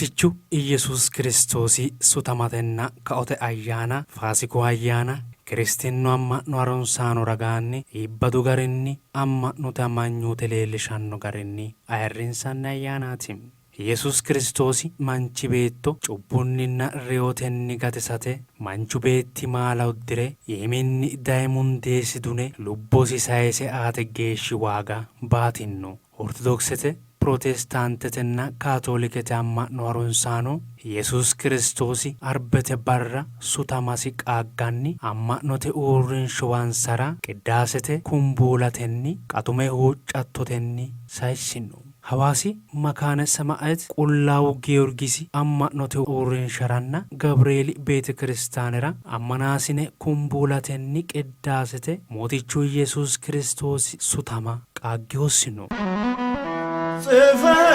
Mootichu Iyyesuus Kiristoosi sutamatenna kaote ayyaana, Faasiku ayyaana, Kiristinnu amma'no harunsaano ragaanni iibbadu garinni amma'note amanyoote leellishanno garinni ayirrinsanni ayyaanaati. Iyyesuus Kiristoosi manchi beetto cubbunninna reyotenni gatisate manchu beetti maala uddi're iiminni daye mundeesi dune lubbosi sayise aate geeshshi waaga baatinno. Ortodoksete, Pirotestaantetenna Kaatoolikete amma'no harunsaano Yesuus Kiristoosi Arbete barra sutamasi qaagganni amma'note uurrinshuwansara qiddaasete kumbuulatenni qatume huuccattotenni sayissino. Hawaasi Makaane Sema'et Qullaawu Giyorgisi amma'note uurrinsharanna Gabreeli Beetekiristaanera ammanaasine kumbuulatenni qiddaasete Mootichu Yesuus Kiristoosi sutama qaagge hossino. ጽፈይ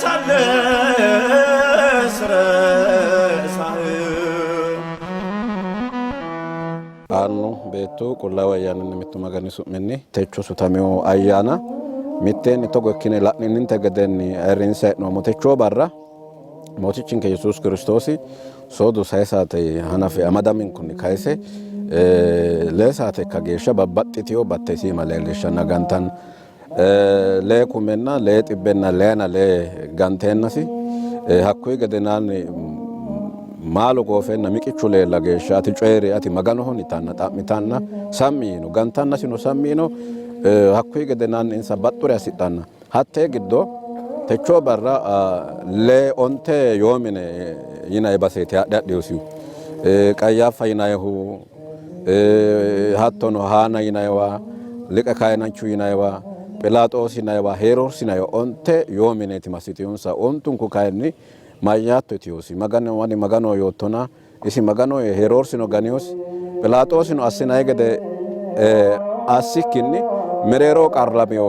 ሳለ ስረሳህ Annu, Beettu, Qullaawu Ayyaaninni mittu Magani su'minni techo sutamino ayyaana mitteenni togo ikkine la'ninninte gedenni ayirrinse hee'noommo. Techoo barra Mootichinke Yesuus Kiristoosi soodo sai saate hanafe amadaminkunni kayise lee saate ikka geeshsha babbaxxitino batte isiima leellishshanna gantanna lee kumenna lee xibbenna leena lee ganteennasi hakkuyi gedenaanni maalu goofeenna miqichu leella geeshsha ati coyi'ri ati Maganoho yitanna xa'mitanna sammi yiino. Gantannasino sammi yiino. Hakkuyi gedenaanni insa baxxure hasidhanna Hattee giddo techoo barra lee onte yoo mine yinanni baseeti haadhe hadhinosihu. Qayyaaffa yinannihu hattono Haana yinanniwa, Liqe Kayinanchu yinanniwa, Philaaxoosi yinanniwa, Heeroorsi yinanniwa onte yoo mineeti massitinonsa. Ontunku kayinni mayyaatto yitinosi. Maganu ani Maganoho yoottona Isi Magano yee Heeroorsino ganinosi. Philaaxoosino assinanni gede assikkinni mereeroho qarramino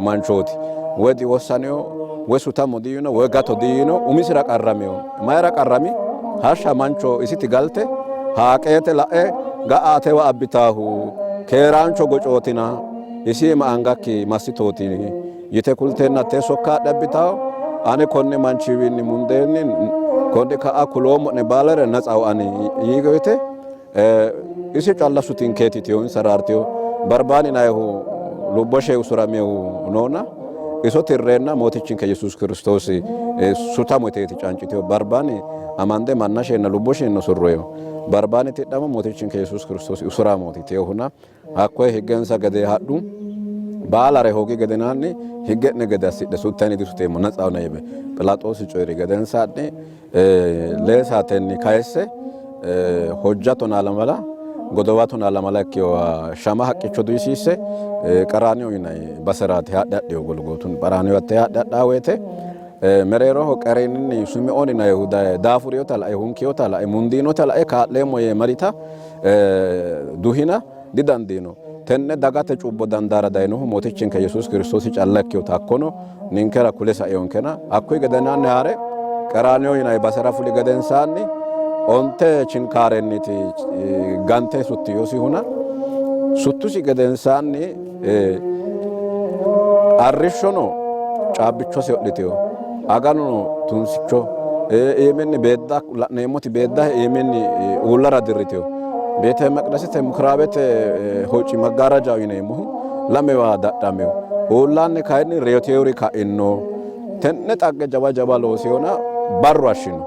manchooti. Woy diwossanino, woy sutamo diyiino, woy gato diyiino, umisira qarramino. Mayira qarrami? Hashsha mancho isiti galte haaqeete la'e ga'a atewa abbitaahu keeraancho gocootina isi iima angakki massitooti yite kulteenna hattee sokka adhe abbitawo, Ani konni manchiwiinni mundeenni konni ka'a kuloommo'ne baalare natsaho ani yii woyite isi calla sutinkeeti yitino, insa raartino. Barbaani yinannihu lubbo shee usuraminohu noona iso tirreenna Mootichinke Yesuusi Kiristoosi sutamo yiteeti cancitino. Barbaani amande manna sheenna lubbo sheenna usurroyiho. Barbaani tidhamo Mootichinke Yesuusi Kiristoosi usuramooti yitinohuna Hakkoye higgensa gede hadhu. Baalare hoogi gedenaanni higge'ne gede assidhe sutteni disuteemmo natsaho yee Philaaxoosi coyi'ri gedensaanni lee saatenni kayisse hojja tonaa lamala godowa tonaa lamala ikkinoha shama haqqicho duyisiisse Qeraaniyo yinanni baseraati haadhe hadhino Golgootun Qeraaniyo hatte haadhe hadhaa woyite mereeroho Qereeninni Simiooni yinannihu daye daafurinota lae hunkiinota lae mundiinota lae kaa'leemmo yee marita duhina didandiino. Tenne dagate cubbo dandaara dayinohu Mootichinke Yesuusi Kiristoosi calla ikkinota hakkono ninkera kule sainonkena, hakkuyi gedenaanni haa're Qeraaniyo yinanni basera fuli gedensaanni onte chinkaarenniiti gante suttinosihuna, suttusi gedensaanni arrishshono caabbichose ho'litino, aganuno tunsicho, iiminni beedda la'neemmoti beeddahe iiminni uullara dirritino. Beete Meqdesete mukiraabete hocci maggaarajaho yineemmohu lamewa dadhamino. Uullanni kayinni reyotewori ka'ino. Tenne xagge jawa jawa loosiyona barru hashshino.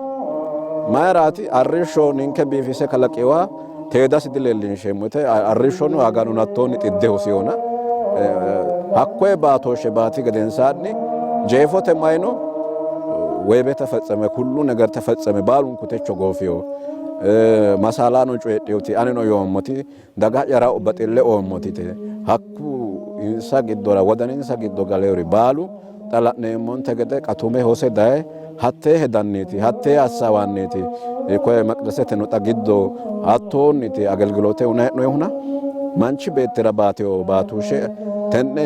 Mayiraati? Arrishsho ninke biifise kalaqiwa teedasi dileellinsheemmo yite arrishshono aganu hattonni xidde hosiyona hakkoye baatooshshe baati gedensaanni jeefote mayino woybe tefetseme kullu ነገር tefetseme baalunku techo goofiyo masaalaano coyidhinoti anino yoommoti daga'yara baxille oommoti hakku insa giddora wodaninsa giddo galeori baalu Xa la'neemmonte gede qatume hose daye hattee hedanniiti, hattee assaawanniiti, koye Meqdeseteno xa giddo hattoonniiti agelgiloote uyinanni hee'noyihuna manchi beettira baatino baatooshshe tenne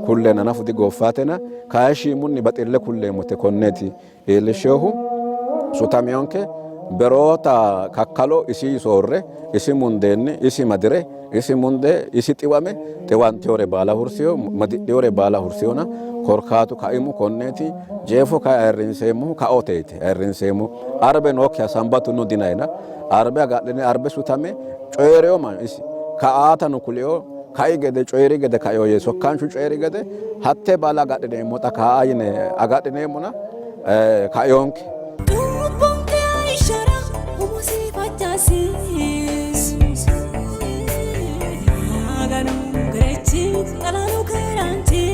kulleenna nafu digooffaatena kayi shiimunni baxille kulleemmote konneeti iillishshinohu sutameyonke. Beroota kakkalo isi soorre, isi mundeenni, isi madire, isi mundee, isi xiwame, xiwantewore baala hursiyo, madidhiwore baala hursiyona korkaatu kaimu konneeti. Jeefo kayi ayirrinseemmohu kaoteeti ayirrinseemmohu. Arbe nookkiha sambatu no dinayina arbe agadhine arbe sutame coyi'riyo mancho isi ka'aatano kuliyo kai gede coyi'ri gede kaio yee sokkaanchu coyi'ri gede hatte baala agadhineemmo xa kaa yine agadhineemmona kaionke. Cubbonke hayishshara umosi fajjasi. Maganu gerechi xalalu keeraanchi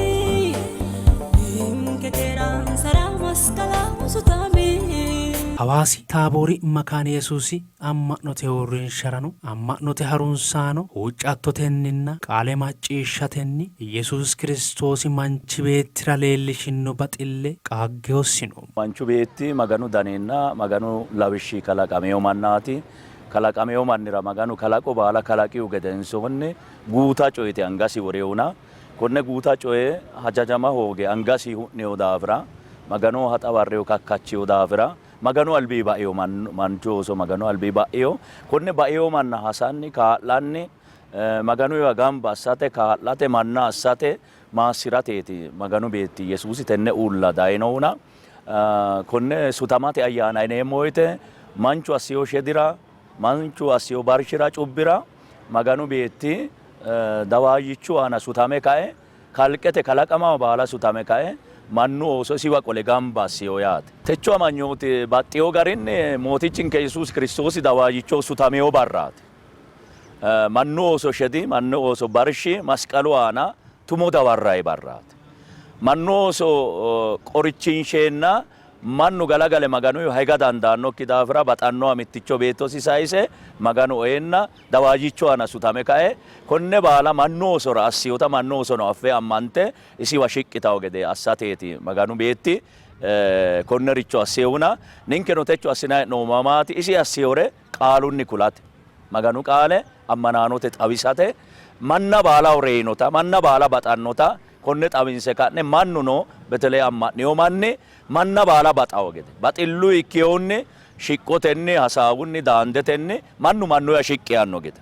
ninke keeraansara masqalaho sutami. Hawaasi Taaboori Makaane Yesuusi amma'note uurrinsharano amma'note harunsaano huuccattotenninna qaale macciishshatenni Iyyesuus Kiristoosi manchi beettira leellishinno baxille qaagge hossino. Manchu beetti Maganu daninna Maganu lawishshi kalaqamino mannaati. Kalaqamino mannira Maganu kalaqo baala kalaqihu gedensoonni guuta coyeti angasi worinohuna, konne guuta coye hajajama hooge angasi hu'nino daafira, Maganoho haxawarrino kakkachino daafira, Maganu albii baino, manchu ooso Maganu albii ba'ino. Konne baino manna hasanni kaa'lanni Maganuyiwa gamba assate, kaa'late, manna assate, maassi'rateeti Maganu Beetti Yesuusi tenne uulla dayinohuna. Konne sutamate ayyaana yineemmo woyite manchu assino shedira, manchu assino barshira, cubbira Maganu Beetti dawaayyichu aana sutame kae kalqete kalaqama baala sutame kae mannu ooso isiwa qole gamba assino yaate. Techo amanyooti baxxino garinni Mootichinke Yesuusi Kiristoosi dawaayyichoho sutamino barraati. Mannu ooso shedi, mannu ooso barshi masqalu aana tumo dawarranni barraati. Mannu ooso qorichinsheenna mannu galagale Maganuyiwa higa dandaannokki daafira baxannoha mitticho beettosi sayise Maganu oyenna dawaayyichu aana sutame kae konne baala mannu oosora assinota mannu oosono affe ammante isiwa shiqqitanno gede assateeti Maganu Beetti konnericho assinohuna. Ninkeno techo assinanni hee'noommohu maati? Isi assinore qaalunni kulate, Maganu qaale ammanaanote xawisate, manna baalaho reyinota, manna baala baxannota konne xawinse ka'ne mannuno beteley amma'nino manni manna baala baxawo gede baxillu ikkinohunni shiqqotenni, hasaawunni, daandetenni mannu mannuwa shiqqi yaanno gede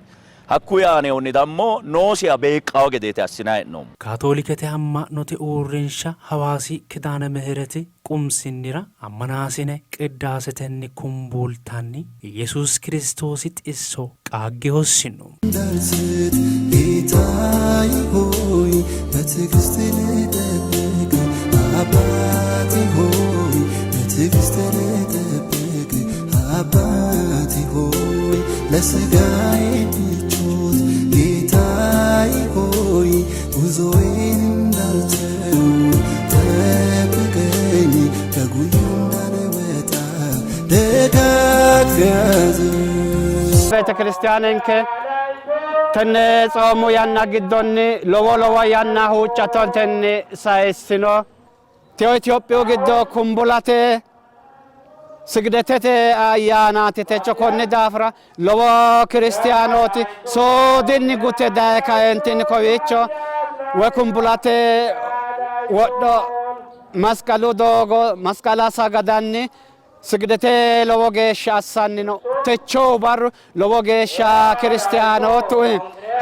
hakkuyi aanihunni dammo noosiha beeqqawo gedeeti assinanni hee'noommo. Kaatoolikete amma'note uurrinsha Hawaasi Kidaane Mihireti qumsinnira ammanaasine qiddaasetenni kumbuultanni Iyyesuus Kiristoosi xisso qaagge hossino. እንዳልስት ጌታዬ ሆይ በትዕግስት ልጠብቅ፣ አባቴ ሆይ በትዕግስት ልጠብቅ፣ አባቴ ሆይ ለስጋዬ ምቾት ጌታዬ ሆይ ጉዞዬን እንዳልተው ጠብቀኝ ከጉያ እንዳልወጣ ደጋግፈህ ያዘኝ። ቤተ ክርስቲያንንke tenne tsoomu yanna giddonni lowo lowo yanna huuccattotenni sayissino. Teyo Itophiyu giddo kumbulate sigidetete ayyaanaati techo. Konni daafira lowo kiristiyaanooti soodinni gute daye kaentinni kowiicho woy kumbulate wodho masqalu doogo masqala sagadanni sigidete lowo geeshsha assanni no. Techo barru lowo geeshsha kiristiyaanootu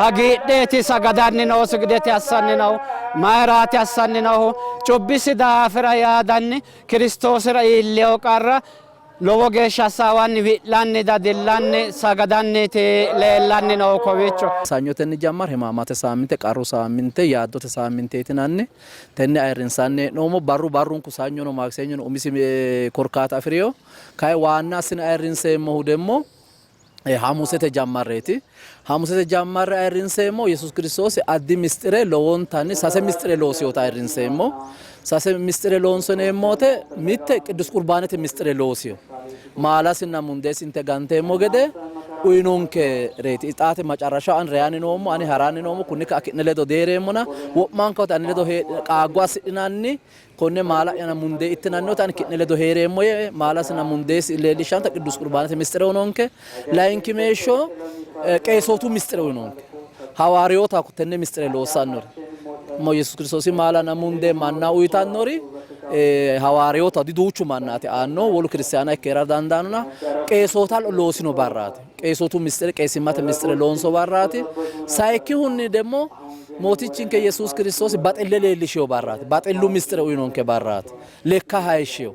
hagiidheeti sagadanni noo sigidete assanni noohu. Mayiraati assanni noohu? Cubbisi daafira yaadanni Kiristoosira iilleyo qarra lowo geeshsha assaawanni wi'lanni dadillanni sagadanniiti leellanni noohu kowiicho. Sanyotenni jammar hemaamate saamminte, qarru saamminte, yaaddote saamminteeti yinanni. Tenne ayirrinsanni hee'noommo. Barru barrunku sanyono maakisenyono umisi korkaata afi'rino. Kayi waanna assine ayirrinseemmohu demmo Hamusete jammarreeti. Hamusete jammarre ayirrinseemmo Yesuus Kiristoosi addi misxire lowontanni sase misxire loosinota ayirrinseemmo. Sase misxire loonsoneemmote mitte Qiddus Qurbaanete misxire loosino. Maalasinna mundeesi inte ganteemmo gede uyinonke reeti. Xaate macarrashaho ani reyanni noommo, ani haranni noommo, kunni ka'a ki'ne ledo deereemmona wo'manka wote ane ledo qaaggo assidhinanni konne maala'yanna mundee ittinanni wote ani ki'ne ledo hee'reemmo yee maalasinna mundeesi leellishshannota Qiddus Qurbaanete misxire uyinonke. Layinkimeeshsho qeesootu misxire uyinonke. Hawaariyoota tenne misxire loossannori Yesuus Kiristoosi maalanna mundee manna uyitannori Hawaariyoota diduuchu mannaati aanno, wolu kiristiyaana ikke hee'rara dandaannona qeesoota loosino barraati. Qeesootu misxire, qeesimmate misxire loonso barraati. Sayikkihunni demmo Mootichinke Yesuus Kiristoosi baxille leellishino barraati. Baxillu misxire uyinonke barraati. Lekka hayishshino.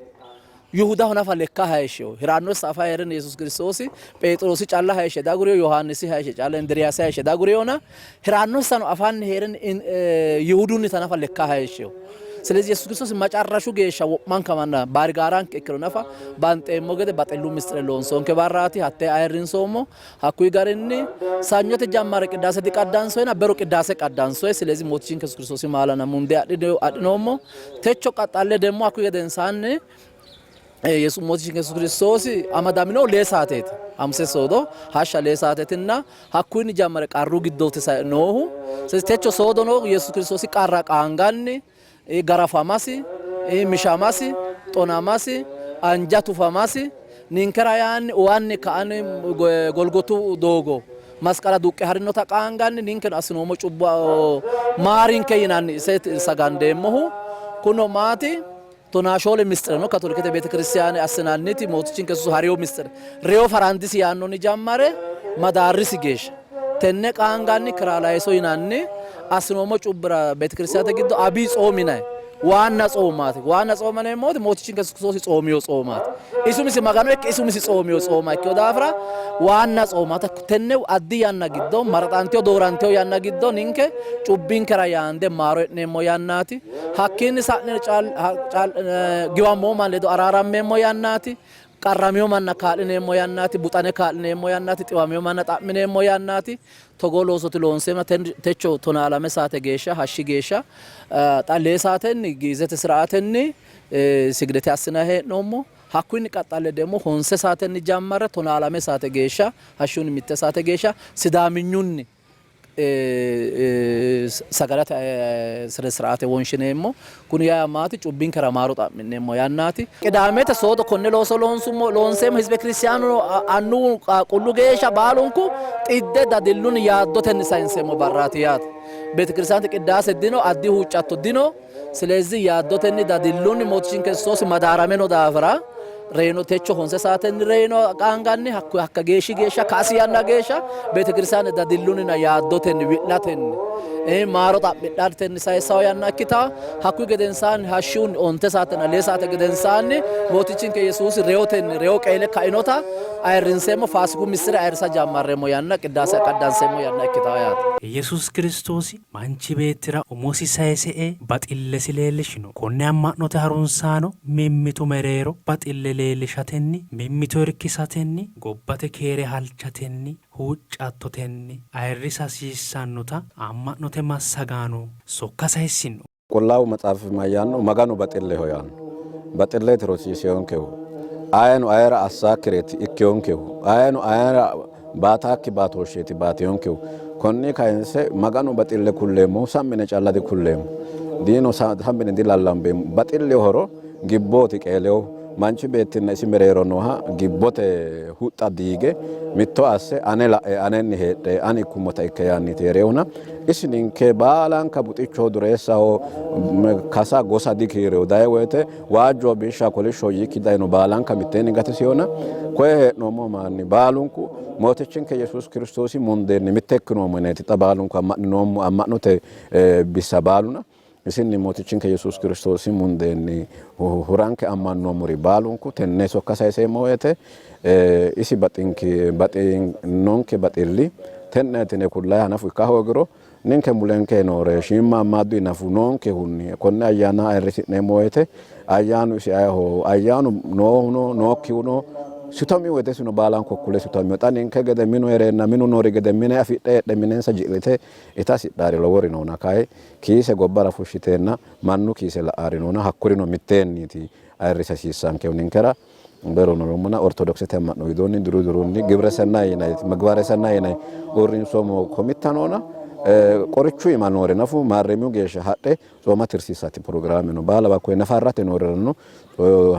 Yihudaho nafa lekka hayishshino. Hirannosi afa hee'renni Yesuus Kiristoosi Pheexiroosi calla hayishshe diagurino, Yohaannisi hayishshe calla, Indiriyaasi hayishshe diagurinona hirannositano afanni hee'renni Yihudunnita nafa lekka hayishshino. ስለዚህ ኢየሱስ ክርስቶስ መጨረሹ geeshsha wo'manka manna baarigaaranke ikkiro nafa banxeemmo gede baxillu misxire loonsoonke barraati. Hattee ayirrinsoommo. Hakkuyi garinni sanyote jammare qiddaase diqaddansoyna bero qiddaase qaddansoy. ስለዚህ mootichinke Yesuus Kiristoosi maalana mundee adhinoommo. Techo qaxxalle demmo hakkuyi gedensaanni Yesuus mootichinke Yesuus Kiristoosi amadamino lee saateeti. Hamuse soodo hashsha lee saateetinna hakkuyinni jammare qarru giddooti noohu. ስለዚህ techo soodono Yesuus Kiristoosi qarra qaanganni garafamasi, mishamasi, xonamasi, anja tufamasi ninkera yaanni uwanni ka'anni Golgotu doogo masqala duqqe harinota qaanganni ninkeno assinoommo cubbo maarinke yinanni ise sagandeemmohu. Kuno maati tonaa shoole misxire no Katolikete beetekiristiyaane assinanniti mootichinke Yesuusi hariyo misxire reyo farandisi yaannonni jammare madaarrisi geeshsha tenne qaanganni kiraalaayiso yinanni assinoommo cubbira beetekiristiyaanete giddo abiy tsoom yinanni waanna tsoomaati. Waanna tsooma yineemmo wote mootichinke Yesuus Kiristoosi tsoomiyo tsoomaati. Isi umisi Magano ikke isi umisi tsoomiyo tsooma ikkino daafira waanna tsoomaati. Tenne addi yanna giddo maraxantiyo doorantiyo yanna giddo ninke cubbinkera yaande maaro e'neemmo yannaati. Hakkiinni sa'ne giwammoo manni ledo araarammeemmo yannaati. Qarramiyo manna kaa'lineemmo yannaati. Buxane kaa'lineemmo yannaati. Xiwamiyo manna xa'mineemmo yannaati. Togoo loosooti loonseemmo. Techo 12 saate geeshsha hashshi geeshsha xa lee saatenni giizete siraatenni sigdete assinanni hee'noommo. Hakkuyinni qaxxalle ደግሞ honse saatenni jammare 12 saate geeshsha hashshunni 1 saate geeshsha sidaaminyunni sagalete sine siraate wonshineemmo. Kuni yaa maati cubbinkera maaro xa'mineemmo yannaati. Qidaamete soodo konne looso loonsummo loonseemmo hizbe kiristiyaanu annuwu qaaqquullu geeshsha baalunku xidde dadillunni yaaddotenni sayinseemmo barraati yaate. Beetekiristiyaanete qiddaase dino, addi huuccatto dino. ስለዚህ yaaddotenni dadillunni mootichinke Kiristoosi madaarame no daafira reyino techo honse saatenni reyino qaanganni hakku hakka geeshshi geeshsha kaasi yanna geeshsha beetekiristiyaane dadillunninna yaaddotenni wi'latenni maaro xa'midhatenni sayissawo yanna ikkita. Hakkuyi gedensaanni hashshunni 9 saatenna 2 saate gedensaanni mootichinke Yesuusi reyotenni reyo qeele kainota ayirrinseemmo faasiku misire ayirrisa jammarreemmo yanna qiddaase qaddanseemmo yanna ikkita yaate. Yesuus Kiristoosi manchi beettira umosi sayise ee baxillesi leellishino. Konne amma'note harunsaano mimmitu mereero baxille leellishatenni, mimmito irkisatenni, gobbate keere halchatenni, huuccattotenni ayirrisa hasiissannota amma'note massagaano sokka sayissino. Qullaawu Maxaafi mayyaanno? Maganu baxilleho yaanno. Baxilleeti rosiiseyonkehu. Ayeno ayera assaakkireeti ikkeyonkehu. Ayeno ayera baataakki baatooshsheeti baateyonkehu. Konni kayinse Maganu baxille kulleemmohu sammine calla dikulleemmo. Diino sammine dilallambeemmo. Baxillehoro gibbooti qeelehu. Manchi beettinna isi mereero nooha gibbote huxxa diige mitto asse ane la'e anenni heedhe ani ikkummota ikke yaanniiti hee'reehuna isi ninke baalanka buxichoho dureessaho kasa gosa dikiireho daye woyte waajjo biishsha kolishsho yiikki dayino baalanka mitteenni gatisihona koye hee'noommo manni baalunku mootichinke Yesuus Kiristoosi mundeenni mitte ikkinoommo yineeti xa baalunku amma'ninoommo amma'note bissa baaluna isinni mootichinke Yesuus Kiristoosi mundeenni huranke ammannoommori baalunku tenne sokka sayiseemmo woyte isi baxinonke baxilli tenneeti yine kullayi hanafu ikka hoogiro ninke mulenke noore shiimmaammaaddu nafu noonkehunni konne ayyaana ayirrisi'neemmo woyte ayyaanu isi ayeho ayyaanu noohuno nookkihuno sutami woyte sino baalanko kule sutami xa ninke gede minu hee'reenna minu noori gede mine afidhe heedhe minensa ji'lite ita hasidhaari lowori noona kayi kiise gobbara fushshiteenna mannu kiise la'aari noona hakkurino mitteenniiti ayirrisa hasiissankehu ninkera berono yommona Ortodoksete amma'no widoonni diru dirunni gibre sennayi yinayiti ምግባረ ሰናይ yinay uurrinsoommo komitta noona qorichu iima noore nafu maarremiyu geeshsha hadhe tsooma tirsiisate pirogiraame no baalawa koye nafarrate noorirano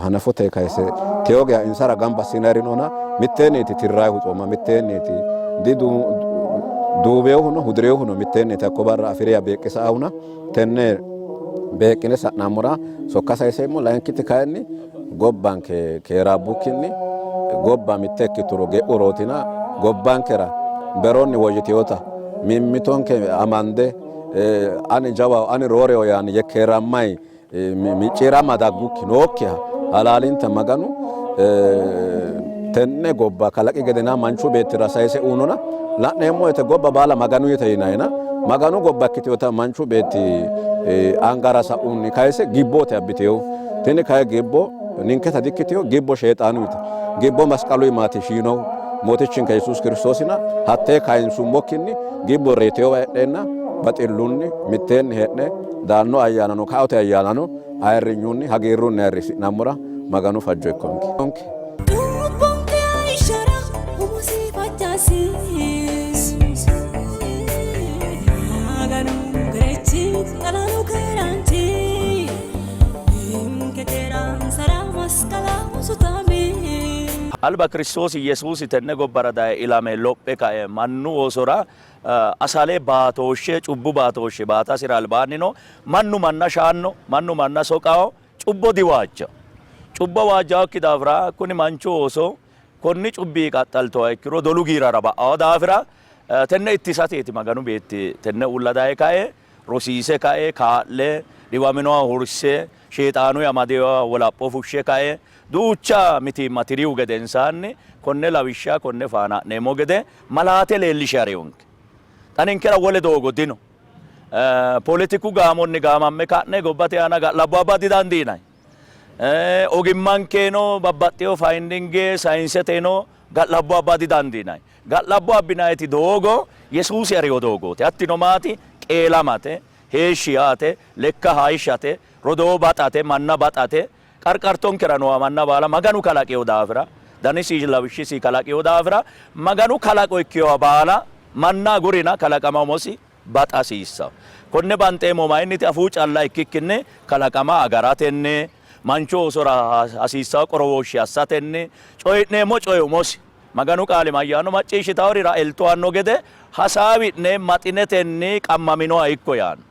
hanafote kayse teyo geya insara gamba assinayiri noona mitteenniiti tirrayihu tsooma mitteenniiti didu duubeyohuno hudireyohuno mitteenniiti hakko barra afiriya beeqqe sa'ahuna tenne beeqqine sa'nammora sokka sayiseemmo. Layinkiti kayinni gobbanke keeraabbukkinni gobba mitte ikkituro ge'urootina gobbankera beronni woyyitewota mimmitonke amande ani jawaho ani rooreho yaanni yekkeerammayi micciirama daggukki nookkiha halaalinta Maganu tenne gobba kalaqi gedena manchu beettira sayise uunona la'neemmo woyte gobba baala Maganuyite yinayina Maganu gobba ikkitinota manchu beetti angara sa'unni kayise gibboote abbiteyo. Tini kayi gibbo ninketa dikkitino, gibbo Sheexaanuyite. Gibbo masqalu iimaati shiinohu Mootichinke Yesuusi Kiristoosina hattee kayinsummokkinni gibbo reyiteyowa heedheenna baxillunni mitteenni hee'ne daanno ayyaanano kaote ayyaanano ayirrinyunni hagiirrunni ayirrisi'nammora Maganu fajjo ikkonke. Cubbonke hayishshara umosi fajjasi. Maganu gerechi xalalu keeraanchi ninke keeraansara masqalaho sutami. Alba Kiristoosi Yesuusi tenne gobbara daye ilame lophe kae mannu oosora asale baatooshshe, cubbu baatooshshe baatasira albaannino mannu manna shaanno, mannu manna soqawo, cubbo diwaajjawo. Cubbo waajjawokki daafira kuni manchu ooso konni cubbi qaxxaltoha ikkiro dolu giirara ba'awo daafira tenne ittisateeti Maganu beetti tenne uulla daye kae rosiise kae kaa'le dhiwaminoha hurse Sheexaanu amadinoha wolapho fushshe kae duucha mitiimma tirihu gedensaanni konne lawishsha konne faana ha'neemmo gede malaate leellishe harinonke. Xa ninkera wole doogo dino. Poletiku gaamonni gaamamme ka'ne gobbate aana ga'labbo abba didandiinanni. Ogimmankeno babbaxxino fayindinge sayinseteno ga'labbo abba didandiinanni. Ga'labbo abbinanniti doogo Yesuusi harino doogooti. Hattino maati? Qeelamate, heeshshi yaate, lekka hayishshate, rodoo baxate, manna baxate, qarqartonkera nooha manna baala Maganu kalaqino daafira, danisi lawishshisi kalaqino daafira, Maganu kalaqo ikkinoha baala manna agurina kalaqama umosi baxa hasiissanno. Konne banxeemmohu mayinniti? Afuu calla ikkikkinni kalaqama agaratenni, manchu oosora hasiissanno qorowooshshe assatenni, coyi'neemmo coyi umosi Maganu Qaali mayyaanno? Macciishshitahorira elto aanno gede hasaawi'ne maxinetenni qammaminoha ikko yaanno.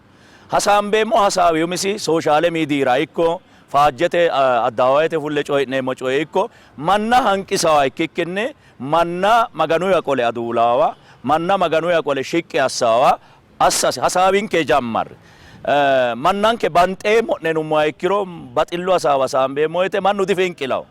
Hasaambeemmo hasaawi umisi sooshaale miidiyira ikko faajjete addawaawayete fulle coyi'neemmo coye ikko manna hanqisawa ikkikkinni manna Maganuyiwa qole aduulaawa, manna Maganuyiwa qole shiqqi assaawa assasi hasaawinke jammarre. Mannanke banxeemmo'ne yinummoha ikkiro baxillu hasaawa hasaambeemmo woyite mannu difinqilawo.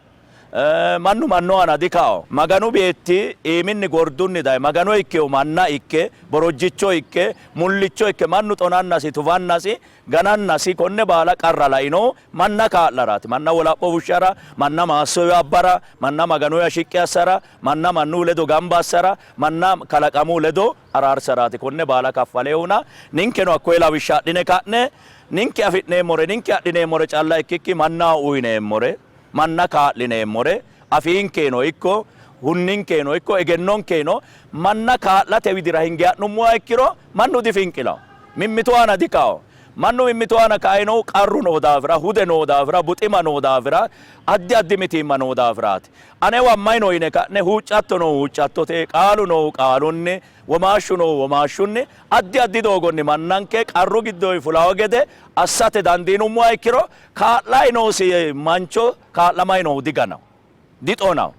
Mannu mannu aana dikao. Maganu Beetti iiminni gordunni daye Magano ikkehu manna ikke, borojjicho ikke, mullicho ikke mannu xonannasi, tufannasi, ganannasi konne baala qarra lainohu manna kaa'laraati. Manna wolapho fushshara, manna maassoyiwa abbara, manna Maganuyiwa shiqqi assara, manna mannu ledo gamba assara, manna kalaqamu ledo araarsaraati. Konne baala kaffalehuna ninkeno hakkoye lawishsha adhine ka'ne ninke afi'neemmore, ninke adhineemmore calla ikkikki mannaho uyineemmore, manna kaa'lineemmore, afiinkeno ikko hunninkeno ikko egennonkeno manna kaa'late widira hinge ha'nummoha ikkiro mannu difinqilanno. Mimmitu aana dikaanno. Mannu mimmitu aana kainohu qarru noo daafira, hude noo daafira, buxima noo daafira, addi addi mitiimma noo daafiraati. Anewa mayi no yine ka'ne huuccatto noohu huuccattote, qaalu noohu qaalunni, womaashshu noohu womaashshunni, addi addi doogonni mannanke qarru giddonni fulawo gede assate dandiinummoha ikkiro Kaa'lay noosi mancho kaa'lamay noohu diganao, dixonao,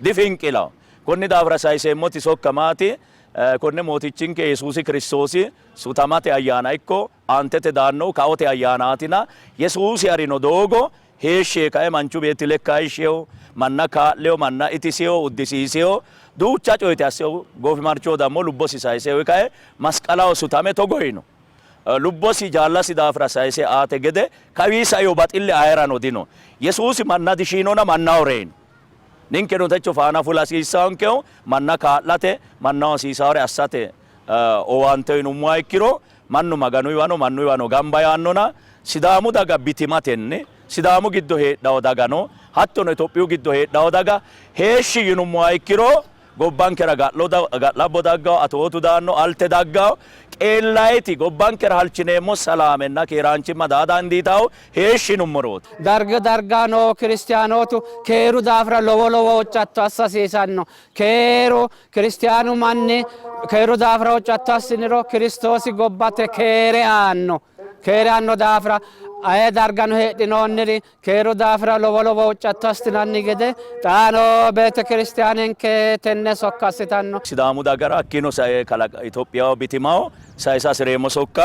difinqilao. Konni daafira sayiseemmoti sokka maati? Konne Mootichinke Yesuusi Kiristoosi sutamate ayyaana ikko aantete daannohu kaote ayyaanaatina Yesuusi harino doogo heeshshi yee kae manchu beetti lekka hayishshiho, manna kaa'liho, manna itisiho, uddisiisiho, duucha coyete assiho, goofimarchoho dammo lubbosi sayise kae masqalaho sutame togo yiino. Lubbosi jaallasi daafira sayise aate gede kawii saino baxilli ayerano dino. Yesuusi manna dishiinona mannaho reyino. Ninkeno techo faana fula hasiissaankehu manna kaa'late, mannaho hasiisaare assate owaante uyinummoha ikkiro mannu Maganuyiwano mannuyiwano gamba yaannona Sidaamu daga bitimatenni Sidaamu giddo heedhawo dagano hattono Itophiyu giddo heedhawo daga heeshshi yinummoha ikkiro Gobbankera ga'labbo daggawo, atootu daanno, alte daggawo, qeellayiti gobbankera halchineemmo salaamenna keeraanchimma daa dandiitawo heeshshi yinummorooti. Darga darga noo Kiristiyaanootu keeru daafira lowo lowo huuccatto assa hasiisanno. Keeru Kiristiyaanu manni keeru daafira huuccatto assiniro Kiristoosi gobbate keere aanno. Keere aanno daafira Aye dargano heedhinoonniri keeru daafira lowo lowo huuccatto assitinanni gede xaano beetekiristaanenke tenne sokka assitanno. Sidaamu dagara hakkiino sae kalaqa Itophiyaho bitimaho sayisa hasireemmo sokka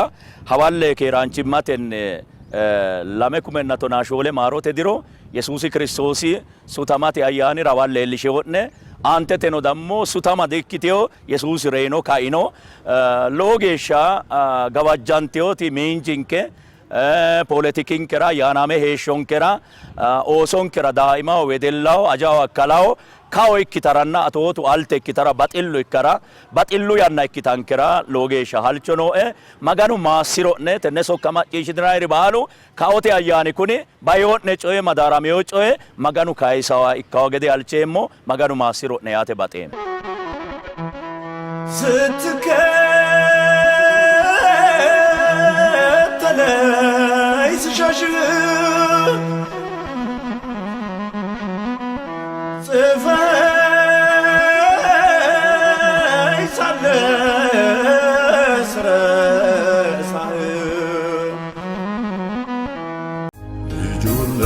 hawalle keeraanchimmatenni 2014 maarote diro Yesuusi Kiristoosi sutamate ayyaanira hawalle leellishewo'ne. Aanteteno dammo sutama dikkitino, Yesuusi reyino kaino. Lowo geeshsha gawajjantinoti miinjinke, poletikinkera, ayyaanaame heeshshonkera, oosonkera, daaimaho, wedellaho, ajaho, akkalaho kao ikkitaranna atootu alte ikkitara, baxillu ikkara, baxillu yanna ikkitankera lowo geeshsha halcho nooe. Maganu maassiro'ne. Tenne sokka macciishshitinanniri baalu kaote ayyaani kuni baino'ne coye, madaaramino coye Maganu kayisawa ikkawo gede halcheemmo. Maganu maassiro'ne yaate baxeemmo. ስትከተለኝ ስሸሽ ጽፈኝ ሳለ ስረሳህ ልጁን